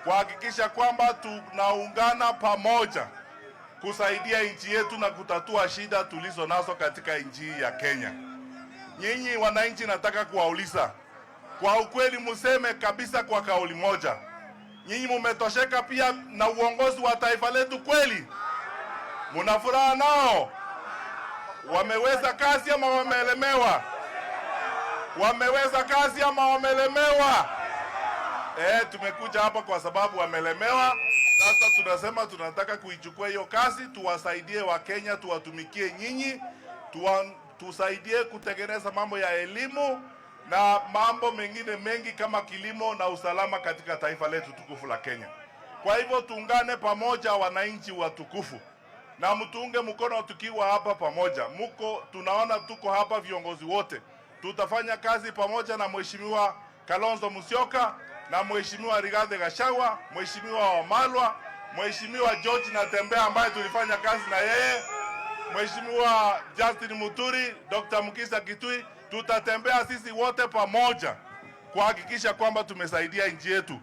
kuhakikisha kwamba tunaungana pamoja kusaidia nchi yetu na kutatua shida tulizo nazo katika nchi ya Kenya. Nyinyi wananchi, nataka kuwauliza kwa ukweli, museme kabisa kwa kauli moja, nyinyi mumetosheka pia na uongozi wa taifa letu kweli? Muna furaha nao? Wameweza kazi ama wameelemewa? Wameweza kazi ama wamelemewa? Tumekuja hapa kwa sababu wamelemewa. Sasa tunasema tunataka kuichukua hiyo kazi, tuwasaidie Wakenya, tuwatumikie nyinyi, tusaidie kutengeneza mambo ya elimu na mambo mengine mengi kama kilimo na usalama katika taifa letu tukufu la Kenya. Kwa hivyo tuungane pamoja, wananchi watukufu, na mtuunge mkono tukiwa hapa pamoja. Muko tunaona tuko hapa viongozi wote, tutafanya kazi pamoja na Mheshimiwa Kalonzo Musyoka na Mheshimiwa Rigathi Gachagua, Mheshimiwa Wamalwa, Mheshimiwa George Natembeya ambaye tulifanya kazi na yeye, Mheshimiwa Justin Muturi, Dr. Mukisa Kitui. Tutatembea sisi wote pamoja kuhakikisha kwamba tumesaidia nchi yetu.